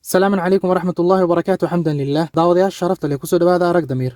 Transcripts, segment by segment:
Salaamun calaykum waraxmat ullaahi wabarakaatu. Xamdan lilah. Daawadayaasha sharafta leh, kusoo dhawaada Arag Damiir.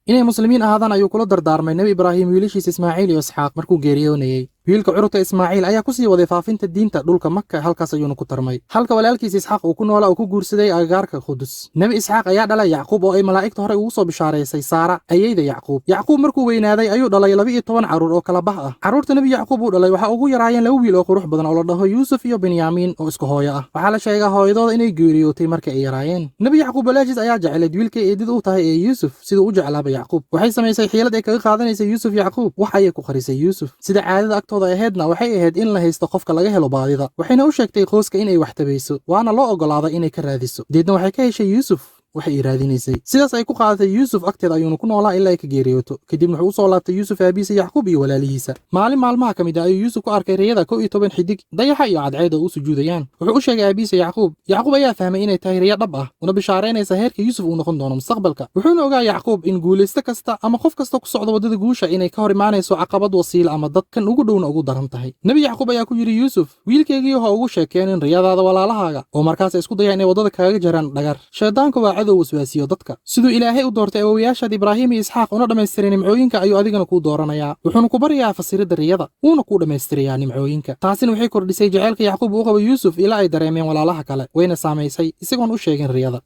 Inay muslimiin ahaadaan ayuu kula dardaarmay Nebi Ibraahim wiilashiisa Ismaaciil iyo Isxaaq markuu geeriyoonayey. Wiilka cururta Ismaaciil ayaa ku sii waday faafinta diinta dhulka Maka, halkaas ayuuna ku tarmay, halka walaalkiisa Isxaaq uu ku noolaa uu ku guursaday agagaarka Qudus. Nebi Isxaaq ayaa dhalay Yacquub oo ay malaa'igta horey ugu soo bishaaraysay Saara, ayeyda Yacquub. Yacquub markuu weynaaday ayuu dhalay 12 carruur oo kala bah ah. Carruurta Nebi Yacquub uu dhalay waxaa ugu yaraayeen laba wiil oo qurux badan oo la dhaho Yuusuf iyo Benyaamiin oo isku hooyo ah. Waxaa la sheegaa hooyadooda inay geeriyootay markii ay yaraayeen. Nebi Yacquub walaashiis ayaa jeclayd wiilkay eedida u tahay ee Yuusuf siduu u jeclaaba Yacquub. Waxay samaysay xiilad ay kaga qaadanaysay Yuusuf Yacquub. Wax ayay ku qarisay Yuusuf. Sida caadada agtooda ahaydna waxay ahayd in la haysto qofka laga helo baadida, waxayna u sheegtay qoyska inay wax tabayso, waana loo oggolaaday inay ka raadiso. Deedna waxay ka heshay Yuusuf waxay i raadinaysay. Sidaas ay ku qaadatay Yuusuf agteeda ayuuna ku noolaa ilaa ay ka geeriyooto. Kadibna wuxuu u soo laabtay Yuusuf aabihiisa Yacquub iyo walaalihiisa. Maalin maalmaha ka mid ah ayuu Yuusuf ku arkay riyada 11 xidig, dayaxa iyo cadceeda u sujuudayaan. Wuxuu u sheegay aabihiisa Yacquub. Yacquub ayaa fahmay inay tahay riyo dhab ah, una bishaaraynaysa heerka Yuusuf uu noqon doono mustaqbalka. Wuxuuna ogaa Yacquub in guulaysto kasta ama qof kasta ku socda waddada guusha inay ka hor imaanayso caqabad, wasiila ama dad kan ugu dhowna ugu daran tahay. Nebi Yacquub ayaa ku yidhi Yuusuf, wiilkaygiiyo ha ugu sheekeenin riyadaada walaalahaaga, oo markaas ay isku dayaan inay waddada kaaga jaraan dhagar. Shaydaanku waa cadow waswaasiyo dadka. Siduu Ilaahay u doortay awowayaashaad Ibraahim iyo Isxaaq una dhammaystiray nimcooyinka ayuu adigana kuu dooranayaa. Wuxuuna ku baryayaa fasiridda riyada, wuuna kuu dhammaystirayaa nimcooyinka. Taasina waxay kordhisay jaceylka Yacquub uu qabo Yuusuf ilaa ay dareemeen walaalaha kale, wayna saamaysay isagoon u sheegin riyada.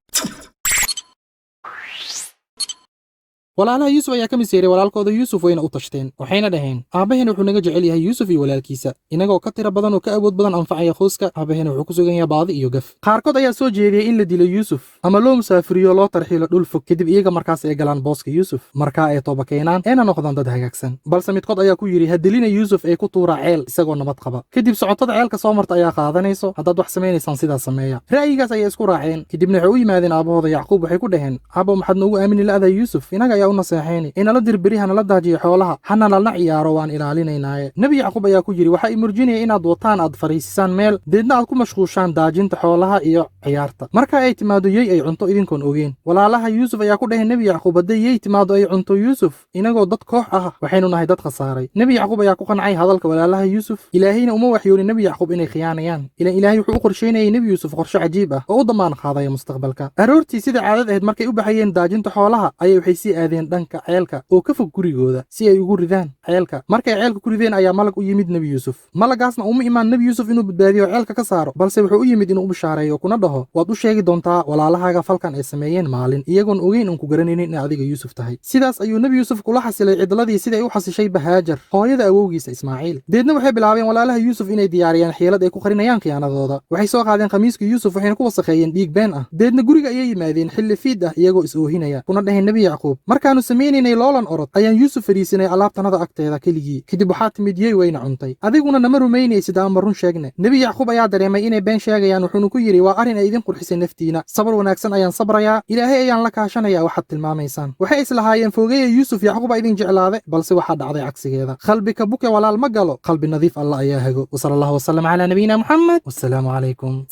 Walaalaha Yuusuf ayaa ka miseeray walaalkooda Yuusuf, wayna u tashteen. Waxayna dhaheen, aabbaheen wuxuu naga jecel yahay Yuusuf iyo walaalkiisa, inagoo ka tiro badan oo ka awood badan anfacaya qoyska. Aabbaheen wuxuu ku sugan yahay baadi iyo gaf. Qaarkood ayaa soo jeediyey in la dilo Yuusuf ama loo musaafuriyo, loo tarxiilo dhul fog, kadib iyaga markaas ay galaan booska Yuusuf, markaa ay tooba keenaan eena noqdaan dad hagaagsan. Balse midkood ayaa ku yidhi, ha dilina Yuusuf ee ku tuura ceel isagoo nabad qaba, kadib socotada ceelka soo marta ayaa qaadanayso. Haddaad wax samaynaysaan sidaas sameeya. Ra'yigaas ayay isku raaceen. Kadibna waxay u yimaadeen aabahooda Yacquub. Waxay ku dhaheen, aabbo, maxaad noogu aamini la'dahay Yuusuf? Inaga ayaa u naseexayni, inala dirberi, hanala daajiyo xoolaha, hana lalna ciyaaro, waan ilaalinaynaaye. Nebi Yacquub ayaa ku yidhi, waxaa i murjinaya inaad wataan aad fariisisaan meel, deedna aad ku mashquushaan daajinta xoolaha iyo ciyaarta. Marka ay timaado yey ay cunto idinkoon ogeen. Walaalaha Yuusuf ayaa ku dhaheen Nebi Yacquub, hadday yey timaado ay cunto Yuusuf, inagoo dad koox ah waxaynu nahay dad khasaaray. Nebi Yacquub ayaa ku qancay hadalka walaalaha Yuusuf. Ilaahayna uma waxyoonin Nebi Yacquub inay khiyaanayaan, ilaan Ilaahay wuxuu u qorsheynayay Nebi Yuusuf qorshe cajiib ah oo u damaan qaadaya mustaqbalka. Aroortii sida caadad ahayd markay u baxayeen daajinta xoolaha ayay waxay sii aadeen dhanka ceelka oo ka fog gurigooda si ay ugu ridaan ceelka. Markay ceelka ku rideen ayaa malag u yimid Nebi Yuusuf. Malagaasna uma imaan Nebi Yuusuf inuu badbaadiyo ceelka ka saaro, balse wuxuu u yimid inuu u bishaareeyo kuna dhaho, waad u sheegi doontaa walaalahaaga falkan ay sameeyeen maalin iyagoon ogeyn oon ku garanaynin in adiga Yuusuf tahay. Sidaas ayuu Nebi Yuusuf kula xasilay cidladii sidai ay u xasishay Bahaajar, hooyada awowgiisa Ismaaciil. Deedna waxay bilaabeen walaalaha Yuusuf inay diyaariyaan xiilad ay ku qarinayaan khiyaanadooda. Waxay soo qaadeen khamiiska Yuusuf, waxayna ku wasakheeyeen dhiig been ah. Deedna guriga ayay yimaadeen xilli fiid ah iyagoo is oohinaya, kuna dhaheen Nebi Yacquub, markaannu samaynaynay loolan orod ayaan Yuusuf fadhiisinay alaabtanada agteeda keligii. Kadib waxaa timid yey, wayna cuntay. Adiguna nama rumaynaysid ama run sheegne. Nebi Yacquub ayaa dareemay inay been sheegayaan, wuxuuna ku yidhi, waa arrin ay idin qurxisay naftiina. Sabar wanaagsan ayaan sabrayaa, Ilaahay ayaan la kaashanayaa waxaad tilmaamaysaan. Waxay islahaayeen fogeeya Yuusuf, Yacquub aa idin jeclaade, balse waxaa dhacday cagsigeeda. Qalbi ka buke walaal ma galo, qalbi nadiif Allah ayaa hago. Wasala allahu wasalam calaa nabiyina Muxamed, wassalaamu calaykum.